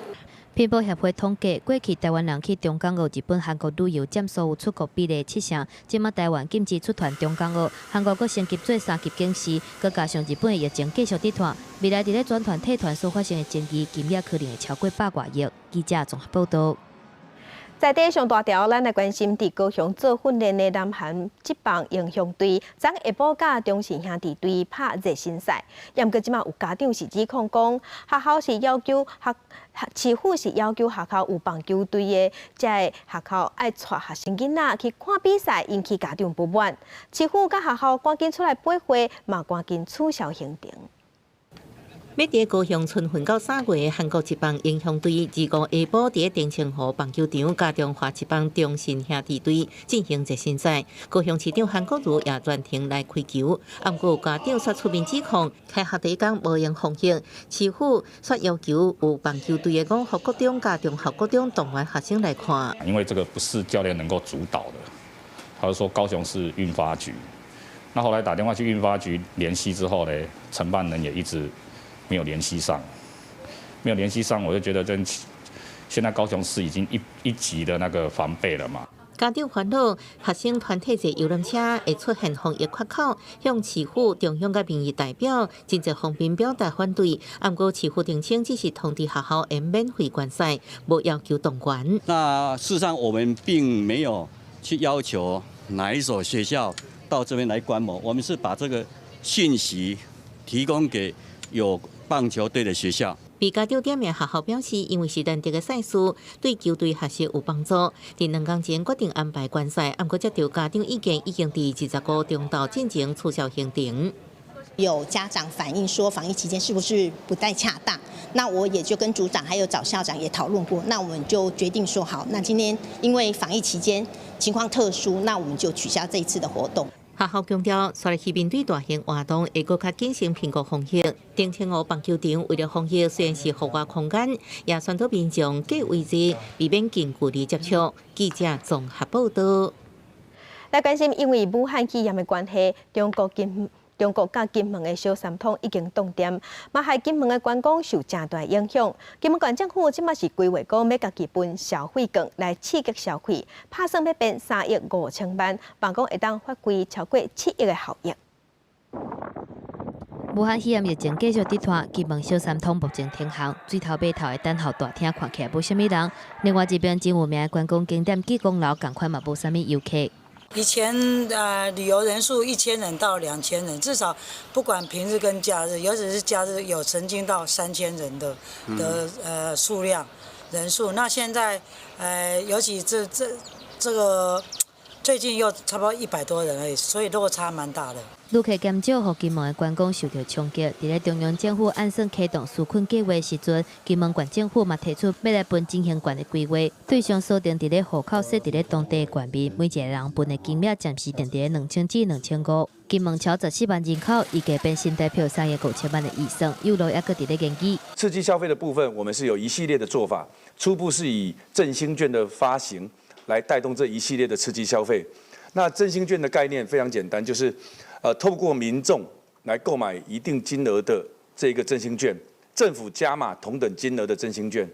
拼搏協會統計，過去台灣人去中港澳、日本、韓國旅遊佔所有出國比例7成。這馬台灣禁止出團中港澳，韓國閣升級做3級警示，閣加上日本的疫情繼續佇湠，未來佇咧轉團退團所發生的爭議金額可能會超過100外億。記者綜合報道。在地上大條，咱來關心佇高雄做訓練的南韓職棒英雄隊，昨下晡佮中信兄弟隊拍熱身賽。毋過這馬有家長是指控講，學校是要求學市府是要求學校有棒球隊的，這个學校愛帶學生囡仔去看比賽，引起家長不滿。市府佮學校趕緊出來駁回，嘛趕緊取消行程。欲佇高雄春訓到3月，韓國職棒英雄隊25下晡佇澄清湖棒球場佮中華職棒中信兄弟隊進行熱身賽。高雄市長韓國瑜也專程來開球，毋過有家長煞出面指控，開學第一工無閒防疫，市府煞要求有棒球隊的五福國中佮中學國中動員學生來看。因為這個不是教練能夠主導的，他就說高雄市運發局。那後來打電話去運發局聯繫之後呢，承辦人也一直沒有聯繫上，沒有聯繫上，我就覺得真現在高雄市已經一級的那個防備了嘛。家長煩惱，學生團體坐遊覽車會出現防疫缺口，向市府中央佮民意代表真濟方面表達反對。毋過市府澄清，只是通知學校會免費觀賽，無要求動員。那事實上，我們並沒有去要求哪一所學校到這邊來觀摩。我們是把這個信息提供給有棒球隊的學校。被家長點名學校表示，因為是難得的賽事，對球隊學習有幫助。佇2天前決定安排觀賽，毋過接著家長意見已經佇25中晝進前取消行程。有家長反映說，防疫期間是不是不太恰當？那我也就跟組長還有找校長也討論過，那我們就決定說好，那今天因為防疫期間情況特殊，那我們就取消這一次的活動。學校強調，紲來去面對大型活動，會閣較謹慎評估風險。澄清湖棒球場為了防疫，雖然是戶外空間，也宣導民眾隔位置，避免近距離接觸。記者綜合報道。來關心，因為武漢肺炎的關係，中國佮金門的小三通已經斷電，嘛害金門的觀光受誠大影響。金門縣政府這馬是規劃講欲共己分消費券來刺激消費，拍算欲編3億5千萬，望講會當發揮超過7億的效益。武漢肺炎疫情繼續佇拖，金門小三通目前停航，水頭碼頭的等候大廳看起來無啥物人。另外一邊真有名的觀光景點濟公樓，仝款嘛無啥物遊客。以前旅遊人數1000人到2000人，至少不管平日跟假日，尤其是假日有曾經到3000人的數量人數。那現在尤其這個最近又差不多100多人而已，所以落差蠻大的。旅客減少，予金門的觀光受著衝擊。佇咧中央政府按算啟動紓困計劃時陣，金門縣政府嘛提出欲來分振興券的規劃，對象鎖定佇咧戶口設佇咧當地的縣民，每一个人分的金額暫時定佇咧2000至2500。金門超14萬人口，預計編新台票3億5千萬的預算，有路猶閣佇咧研究。刺激消費的部分，我們是有一系列的做法，初步是以振興券的發行來帶動這一系列的刺激消費。那振興券的概念非常簡單，就是透過民眾來購買一定金額的這個振興券，政府加碼同等金額的振興券，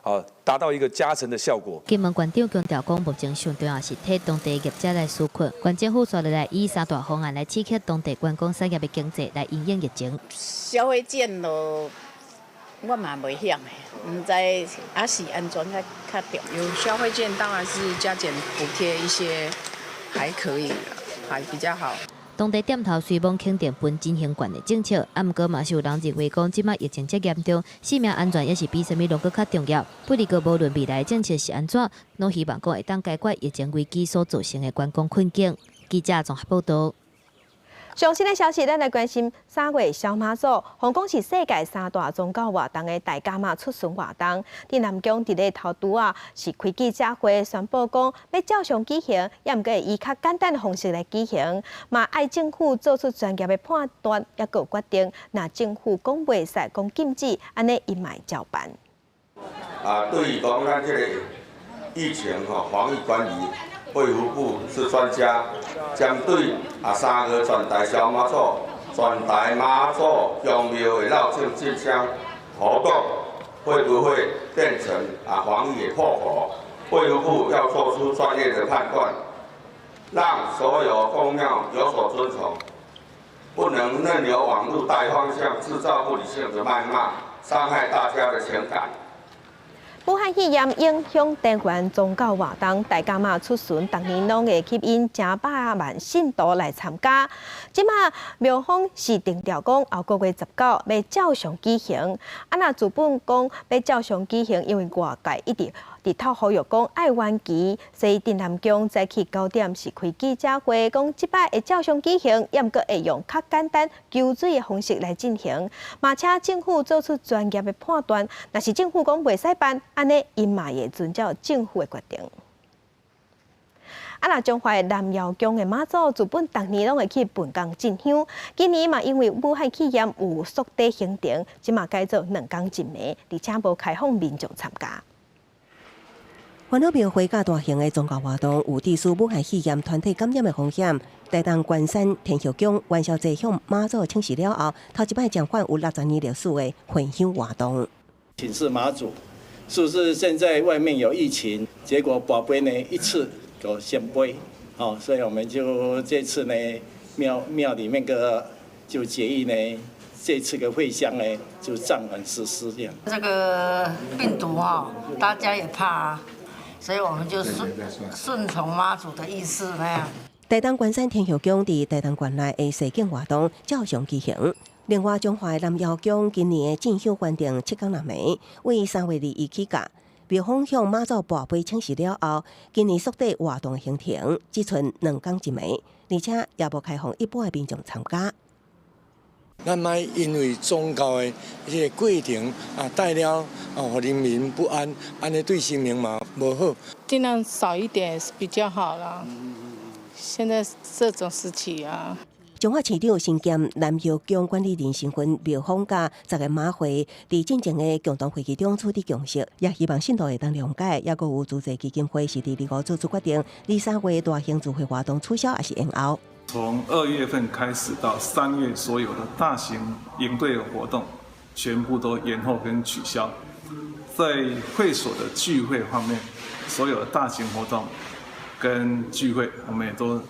啊，達到一個加成的效果。金門縣長強調講，目前上重要是替當地業者來紓困。縣政府紲落來以三大方案來刺激當地觀光產業的經濟，來因應疫情。消費券咯，我嘛袂曉的，毋知抑是按怎較較重。有消費券當然是加減補貼一些，還可以，還比較好。當地店頭雖罔肯定分振興券的政策，啊，毋過嘛是有人認為講，這擺疫情遮嚴重，生命安全抑是比啥物攏閣較重要。不過，無論未來政策是按怎，攏希望講會當解決疫情危機所造成的觀光困境。記者綜合報道。上新的消息，咱來關心3月燒媽祖，予人講是世界三大宗教活動的大甲媽出巡活動。佇南宮佇咧頭拄仔，是開記者會宣布講，欲照常舉行，抑毋過會以較簡單的方式來舉行。嘛愛政府做出專業的判斷，猶閣有決定。若政府講袂使，講禁止，按呢伊嘛會照辦。啊，對於講咱這個疫情吼防疫管理。衛福部是專家，針對3月全台燒媽祖、全台媽祖宮廟的繞境進香活動，會不會變成防疫的破口？衛福部要做出專業的判斷，讓所有宮廟有所遵從，不能任由網路帶風向，製造不理性的謾罵，傷害大家的情感。武漢肺炎影響台灣宗教活動，大甲媽出巡，逐年攏會吸引成百萬信徒來參加。這馬廟方是定調講，後個月19欲照常舉行。啊，若主本講欲照常舉行，因為外界一直佇頭呼籲講愛延期，所以鎮瀾宮早起9點是開記者會，講這擺會照常舉行，抑毋過會用較簡單求水的方式來進行。嘛請政府做出專業的判斷，若是政府講袂使辦，按呢𪜶嘛會遵照政府的決定。啊，若彰化南瑤宮的媽祖，自本逐年攏會去歕江進香，今年嘛因為武漢肺炎有縮短行程，這馬改做2工一暝，而且無開放民眾參加。環保廟會較大型的宗教活動，有致使武漢肺炎團體感染的風險。台東關山天后宮元宵節向媽祖請示了後，頭一擺暫緩有60年歷史的回香活動。請示媽祖，是不是現在外面有疫情？結果跋杯呢一次就聖杯，哦，所以我們就這次呢廟裡面個就決議呢，這次個會香呢就暫緩實施這樣。這個病毒啊，大家也怕，所以我們就順從媽祖的意思那樣。台東關山天后宮佇台東縣內的踅景活動照常舉行。另外，彰化南瑤宮今年的進香原定7工6暝，為3月21起駕。廟方向媽祖跋杯請示了後，今年縮短活動行程，只賰2工一暝，而且也無開放一般的民眾參加。咱莫因為宗教的這個過程啊，帶了啊，予人民不安，按呢對神明嘛無好。盡量少一點是比較好啦。現在這種時期啊。彰化市長身兼南瑤宮管理人身份，廟方佮10個媽會佇進前的共同會議中取得共識，也希望信徒會當諒解。猶閣有慈濟基金會是佇25做出決定，2、3月大型聚會活動取消抑是延後。從2月份開始到3月，所有的大型營隊活動全部都延後跟取消。在會所的聚會方面，所有的大型活動跟聚會，我們也都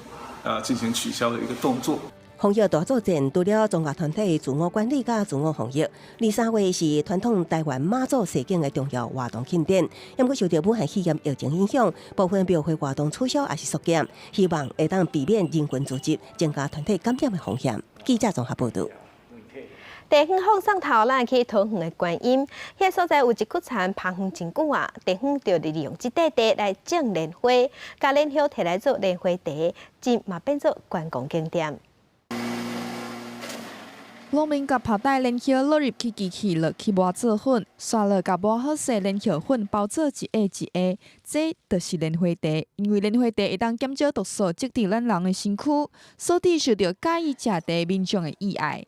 進行取消的一個動作。防疫大作戰，除了宗教團體自我管理佮自我防疫，2、3月是傳統台灣媽祖踅景的重要活動慶典。毋過受著武漢肺炎疫情影響，部分廟會活動取消抑是縮減，希望會當避免人群聚集，增加團體感染的風險。記者綜合報導。地方放送頭，咱去桃園的觀音，彼个所在有一區田芳園真久啊，地方就利用這塊地來種蓮花，共蓮葉提來做蓮花茶，這嘛變做觀光景點。農民共耙袋蓮葉落入去機器落去磨做粉，煞落共磨好勢蓮葉粉包做一盒一盒，這就是蓮花茶。因為蓮花茶會當減少毒素積佇咱人的身軀，所以受著佮意食茶民眾的喜愛。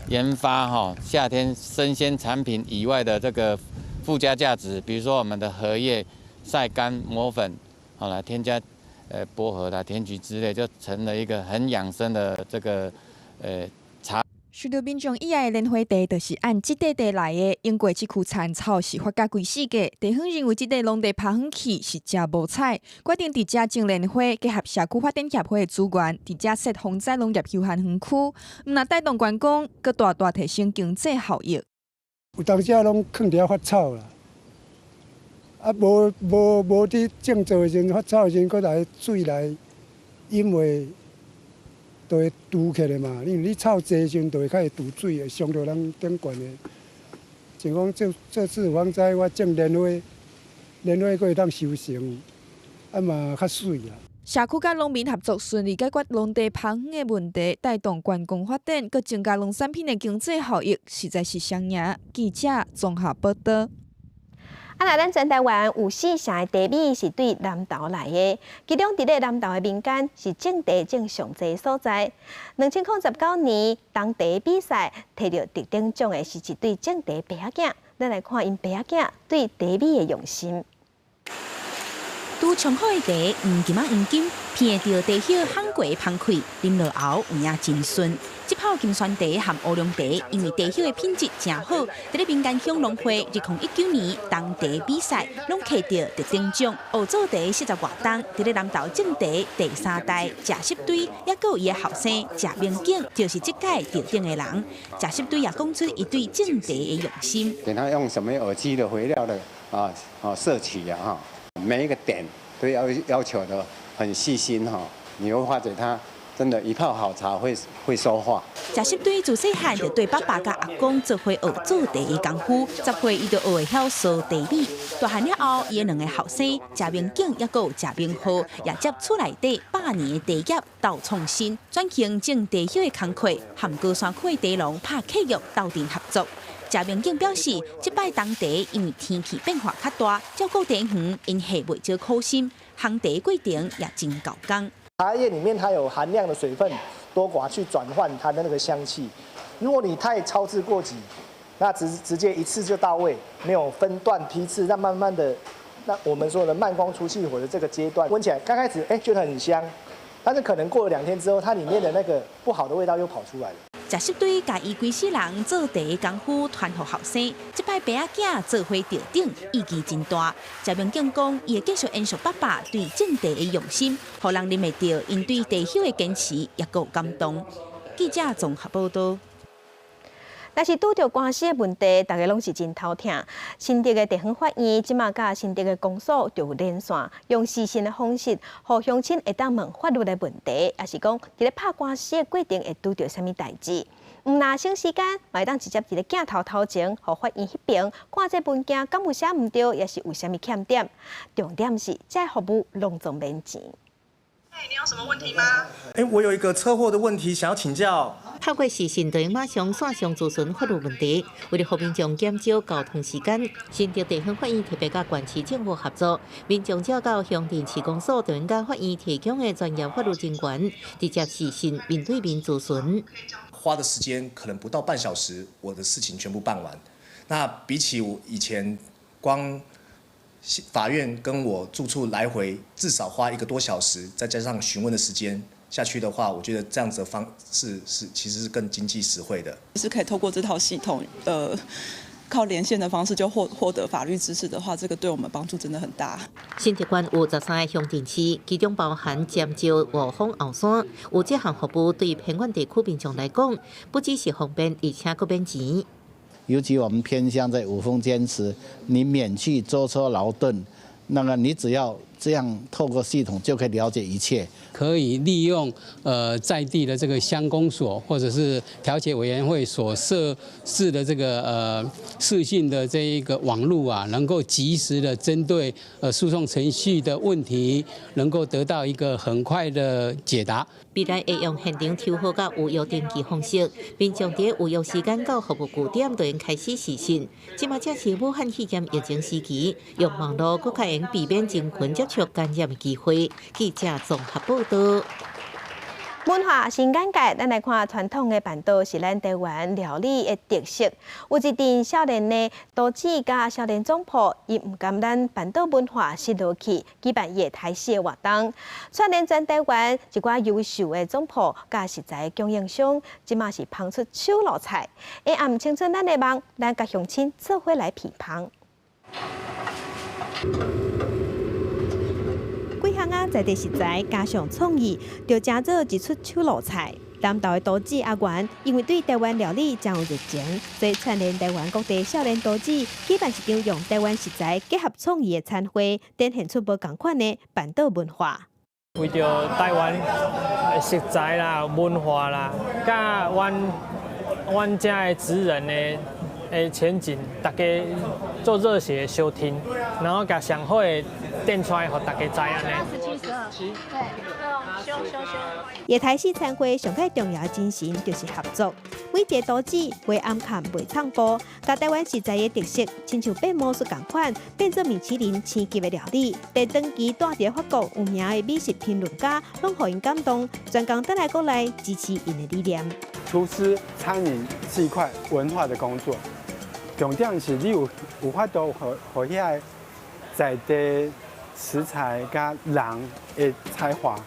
研發哈夏天生鮮產品以外的這個附加價值，比如說我們的荷葉曬乾磨粉，好來添加薄荷啦、甜菊之類，就成了一個很養生的這個茶。受著民眾喜愛的蓮花茶，就是按這塊地來的。因過這區田草是發甲規世界，地方認為這塊農地芳園去是誠無彩，決定佇遮種蓮花，結合社區發展協會的資源，佇遮設防災農業休閒園區，毋但帶動觀光，閣大大提升經濟效益。有當時攏囥佇遐發臭啦，啊無無無佇種作的時陣發臭的時陣，閣來水來飲話，就會櫥起來嘛。因為你臭濟的時陣，就會較會櫥水，會傷著人頂懸的。像講這這次防災，我種蓮花，蓮花閣會當收成，啊嘛較媠啦。社區佮農民合作，順利解決農地芳園的問題，帶動觀光發展，閣增加農產品的經濟效益，實在是雙贏。記者綜合報導。啊，若咱全台灣有4成的茶米是對南投來的，其中佇咧南投的民間是種茶種上濟所在。2019年冬茶比賽提著特等獎的是一對種茶爸仔囝，咱來看𪜶爸仔囝對茶米的用心。拄沖好的茶，黃金仔黃金，聞著茶葉烘過芳氣，啉落喉有影真順。這泡金萱茶和烏龍茶，因為茶葉的品質誠好，佇咧民間鄉農會2019年冬茶比賽，攏摕著特等獎。學做茶40外冬，佇咧南投種茶第三代謝錫堆，猶閣有伊的後生謝明景，就是這屆得獎的人。謝錫堆也講出伊對種茶的用心。他用什麼有機的肥料的啊啊攝取啊哈，每一個點都要求的很細心哈，你會發覺他真的，一泡好茶會說話。謝錫堆自細漢就綴爸爸佮阿公做伙學做茶的功夫，10歲伊就學會曉燒茶米。大漢了後，伊的兩個後生謝明景猶閣有謝明浩，也接厝內底百年的茶業鬥創新，轉型種茶葉的工課，和高山區的茶農拍契約鬥陣合作。謝明景表示，這擺冬茶因為天氣變化較大，照顧茶園𪜶下袂少苦心，烘茶過程也真猴工。茶葉裡面它有含量的水分多寡去轉換它的那個香氣。如果你太操之過急，那直接一次就到位，沒有分段批次，那慢慢的，那我們說的慢工出細活的這個階段，聞起來剛開始哎覺得很香，但是可能過了2天之後，它裡面的那個不好的味道又跑出來了。謝錫堆共伊規世人做茶的功夫傳予後生，這擺爸仔囝做伙得獎，意義真大。謝明景講，伊會繼續延續爸爸對種茶的用心，予人啉會著𪜶對茶葉的堅持，猶閣有感動。記者綜合報導。但是拄著官司的問題，大家攏是真頭疼。新竹的地方法院這馬佮新竹的公所就有連線，用視訊的方式，予鄉親會當問法律的問題，抑是講佇咧拍官司的過程會拄著啥物代誌。毋若省時間，嘛會當直接佇咧鏡頭頭前，予法院彼邊看這文件敢有寫毋對，抑是有啥物欠點。重點是這服務攏總免錢。你有什麼問題嗎？欸，我有一個車禍的問題想要請教。透過視訊，就馬上線上諮詢法律問題，為了予民眾減少交通時間，新竹地方法院特別佮縣市政府合作，民眾只要到鄉鎮市公所，就能佮法院提供的專業法律人員直接視訊面對面諮詢。花的時間可能不到半小時，我的事情全部辦完。那比起我以前光法院跟我住處來回至少花一個多小時，再加上詢問的時間下去的話，我覺得這樣子的方式是其實是更經濟實惠的。是可以透過這套系統，靠連線的方式就獲得法律知識的話，這個對我們幫助真的很大。新竹縣有13個鄉鎮市，其中包含尖石、五峰、後山，有這項服務對偏遠地區民眾來講，不只是方便，而且閣免錢。尤其我們偏鄉在五峰堅持，你免去舟車勞頓，那麼你只要這樣透過系統就可以了解一切。可以利用在地的這個鄉公所或者是調解委員會所設置的這個視訊的這一個網路啊，能夠及時的針對訴訟程序的問題，能夠得到一個很快的解答。未來會用現場抽號佮預約登記方式，民眾佇預約時間到服務據點就能開始視訊。這馬正是武漢肺炎疫情時期，用網路閣較會避免人群接觸感染的機會。記者綜合報道。文化新眼界，咱來看傳統的辦桌是咱台灣料理的特色。有一陣少年的廚子佮少年總鋪，伊毋甘咱辦桌文化失落去，舉辦葉台式的活動，串聯全台灣一寡優秀的總鋪佮食材供應商，這馬是烹出手路菜。下暗青春咱的夢，咱佮鄉親做伙來品烹。幾項仔在地食材加上創意，就成做一出手路菜。南投的廚子阿元，因為對台灣料理真有熱情，所以串聯台灣各地少年廚子，舉辦一場用台灣食材結合創意的餐會，展現出無仝款的辦桌文化。為著台灣食材啦、文化啦，佮阮遮的職人的前景，大家做熱血的相挺，然後共上好的展出來，予大家知按呢。 87、72，對，修修修。野台式餐會上蓋重要的精神就是合作，每一个廚子袂暗崁袂藏步，共台灣食材的特色，親像變魔術仝款，變做米其林星級的料理。佇長期蹛佇法國有名的美食評論家，攏予𪜶感動，專工轉來國內支持𪜶的理念。廚師餐飲是一塊文化的工作，重點是你有法度予遐个在地食材佮人的才華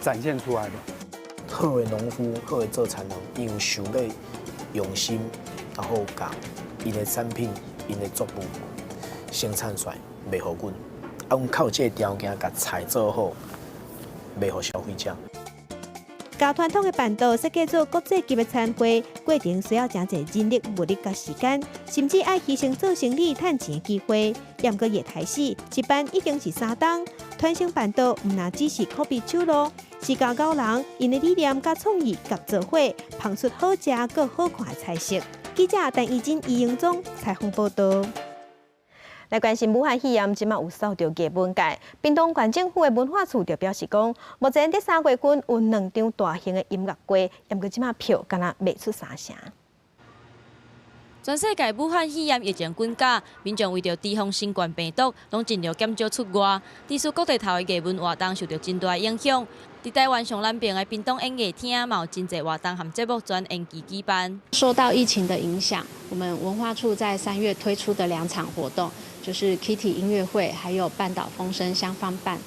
展現出來的。好的農夫，好的做田人，伊有想欲用心，然後共𪜶的產品、𪜶的作物生產出來賣予阮，啊，阮較有這个條件共菜做好，賣予消費者。共傳統的辦桌設計做國際級的餐會，過程需要誠濟人力、物力佮時間，甚至愛犧牲做生意趁錢的機會。毋過葉台始一辦已經是3冬，傳承辦桌毋若只是苦逼手路，是共𠢕人𪜶的理念佮創意佮做伙，烹出好食閣好看的菜色。記者陳怡真、余英宗採訪報導。來關心武漢肺炎，這馬有掃著藝文界。屏東縣政府的文化處就表示講，目前佇3月份有兩場大型的音樂會，毋過這馬票敢若賣出三成。全世界武漢肺炎疫情滾加，民眾為著提防新冠病毒，攏盡量減少出外。致使各地頭的藝文活動受著真大影響。佇台灣上南邊的屏東演藝廳，嘛有真濟活動和節目全延期舉辦。受到疫情的影響，我們文化處在3月推出的兩場活動，就是 Kitty 音樂會，還有半島風聲相方伴，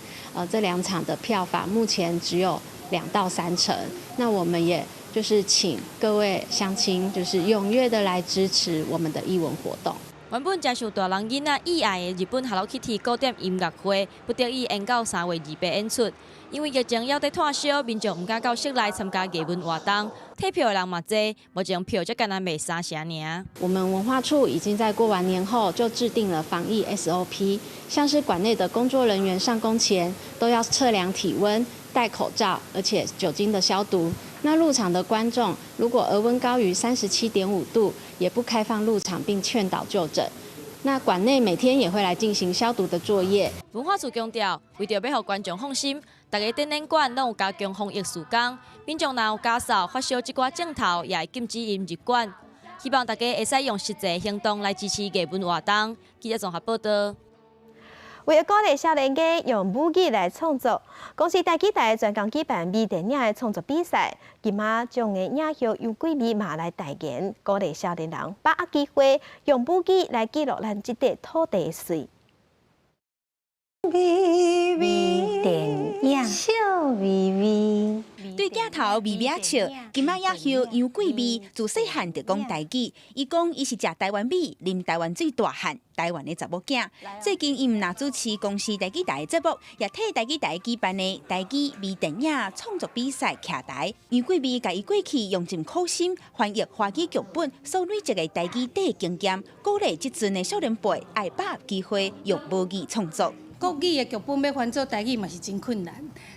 這兩場的票房目前只有2到3成。那我們也就是請各位鄉親，就是踴躍的來支持我們的藝文活動。原本誠受大人囡仔喜愛的日本 Hello Kitty 古典音樂會，不得已延到3月28演出。因為疫情猶佇湠燒，民眾毋敢到室內參加藝文活動。退票的人嘛濟，目前票才干焦賣三成爾。我們文化處已經在過完年後就制定了防疫 SOP，像是館內的工作人員上工前都要測量體溫、戴口罩，而且酒精的消毒。那入場的觀眾如果額溫高於37.5度，也不開放入場並勸導就診。那館內每天也會來進行消毒的作業。文化處強調，為著欲予觀眾放心，逐个展覽館攏有加強防疫事工，民眾若有咳嗽、發燒這寡症頭，也會禁止𪜶入館。希望大家會使用實際行動來支持藝文活動。記者綜合報道。為著鼓勵少年家用母語來創作，公視台語台專工舉辦微電影的創作比賽。金馬獎的影后楊貴美嘛來代言，鼓勵少年人把握機會，用母語來記錄咱這塊土地的媠。微微電影笑眯眯。對鏡頭微微笑，金馬影后楊貴美自細漢就講台語。伊講伊是食台灣米、啉台灣水大漢，台灣的查某囝。最近伊毋但主持公視台語台的節目，也替台語台舉辦的台語微電影創作比賽徛台。楊貴美共伊過去用盡苦心翻譯華語劇本所累積的台語底經驗，鼓勵這陣的少年輩愛把握機會用母語創作。國語的劇本欲翻做台語嘛是真困難，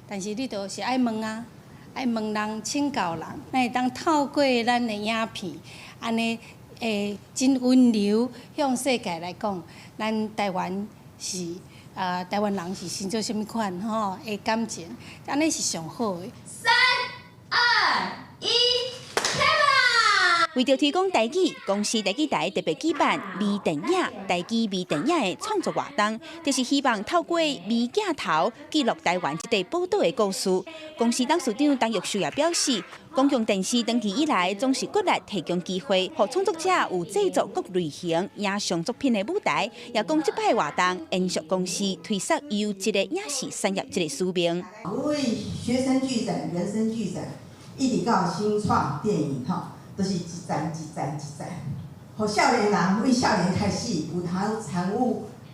但是你就是愛問啊，愛問人請教人，咱會當透過咱的影片，按呢會真溫柔向世界來講，咱台灣是啊，台灣人是生做啥物款吼的感情，按呢是上好的。三、二、一，開吧！為著推廣台語，公視台語台特別舉辦微電影台語微電影的創作活動，就是希望透過微鏡頭記錄台灣這塊寶島的故事。公視董事長陳玉秀也表示，公共電視長期以來總是骨力提供機會，予創作者有製作各類型影像作品的舞台。也講這擺活動延續公視推捒優質的影視產業這个使命。為學生劇展、人生劇展，一直到新創電影，吼，都是一站一站一站，予少年人為少年開始有通參與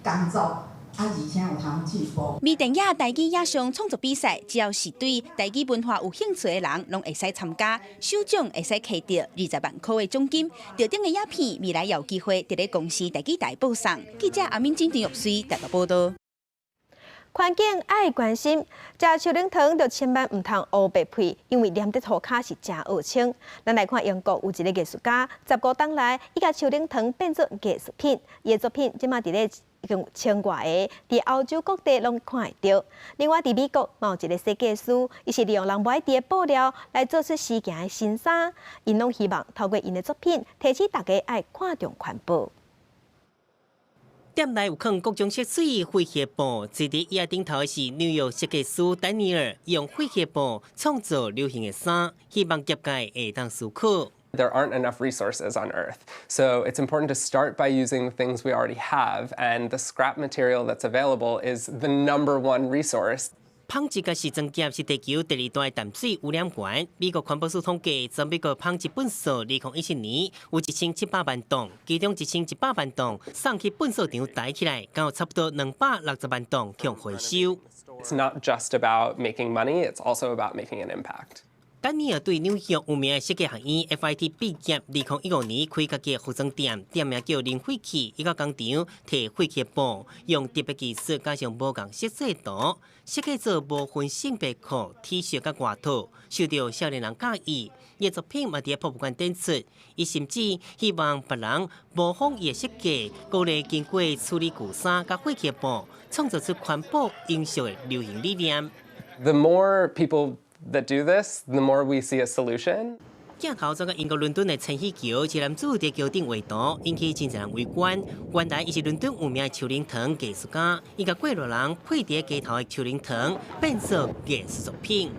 工作，啊，而且有通進步。微電影台語影像創作比賽，只要是對台語文化有興趣的人，攏會使參加。首獎會使摕著20萬箍的獎金。得獎的影片未來有機會佇咧公視台語台播送。記者阿敏、金陳玉穗台北報道。環境愛關心，食樹奶糖就千萬毋通烏白配，因為黏佇塗跤是誠烏青。咱來看英國有一个藝術家，15冬來，伊共樹奶糖變做藝術品，伊的作品這馬佇咧已經有千外个，佇歐洲各地攏看會著。另外，佇美國嘛有一个設計師，伊是利用人無愛挃的布料來做出時行的新衫，𪜶攏希望透過𪜶的作品，提醒大家愛看重環保。店內有囥各種色水廢棄布，坐佇椅仔頂頭的是紐約設計師丹尼爾，用廢棄布創造流行的衫，希望業界會當思考。 There aren't enough resources on Earth, so it's important to start by using the things we already have, and the scrap material that's available is the number one resource. 紡織佮時裝業是地球第二大淡水污染源。美國環保署統計，全美國紡織糞埽，2017年有1700萬噸，其中1100萬噸送去糞埽場堆起來，閣有差不多260萬噸予回收。 It's not just about making money, it's also about making an impact. 丹尼爾對紐約有名的設計學院 FIT 畢業，2015年開家己的服裝店，店名叫零廢棄。伊到工廠提廢棄布，用特別技術加上無仝色彩圖，設計做無分性別褲、T 恤佮外套，受著少年人佮意。伊的作品嘛佇博物館展出。伊甚至希望別人模仿伊的設計，鼓勵經過處理舊衫佮廢棄布，創造出環保永續的流行理念。 The more people that do this, the more we see a solution. 鏡頭轉到英國倫敦的千禧橋，一個男子佇橋頂畫圖，引起真濟人圍觀。原來伊是倫敦有名的樹奶糖藝術家，伊共過路人配佇街頭的樹奶糖變做藝術作品。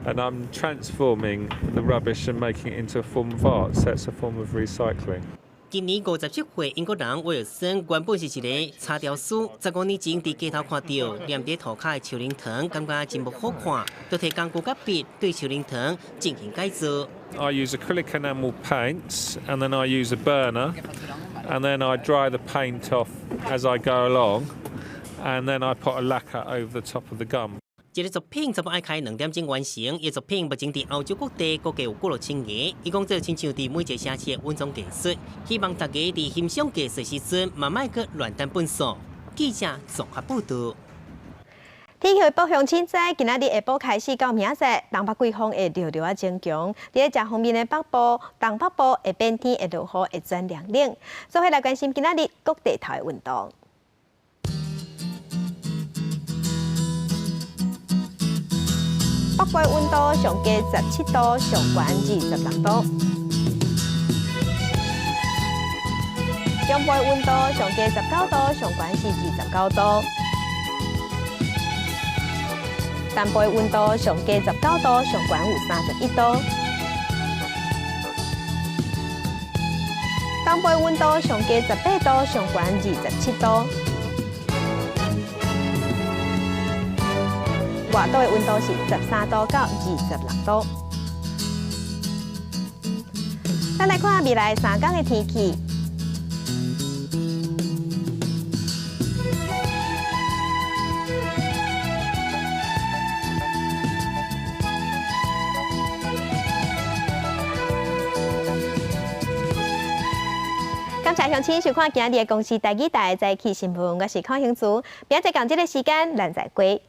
And I'm transforming the rubbish and making it into a form of art, so it's a form of recycling. 今年57歲英國人威爾森原本是一个柴雕師，15年前佇街頭看著黏佇塗跤的樹奶糖，感覺真無好看，就提工具佮筆對樹奶糖進行改造。 I use acrylic enamel paints, and then I use a burner, and then I dry the paint off as I go along, and then I put a lacquer over the top of the gum. 這个作品差不多愛開2點鐘完成。伊作品目前佇歐洲各地各地有幾落千個。伊講這親像佇每一個城市的隱藏藝術，希望大家佇欣賞藝術時陣，嘛莫閣亂擲糞埽。記者綜合報導。天氣報鄉親知，今仔日下晡開始到明仔載，東北季風會略略仔增強。佇咧食方面的北部、東北部會變天，會落雨，會轉涼冷。所以來關心今仔日各地頭的溫度。北部溫度上低17度，上懸26度。中部溫度上低19度，上懸是29度。南部溫度上低19度，上懸有31度。東部溫度上低18度，上懸27度。外島的溫度是13度到26度。咱來看未來3天的天氣。感謝鄉親收看今日的公視台語台早起新聞，我是鄺興珠，明仔載仝這个時間，咱再會。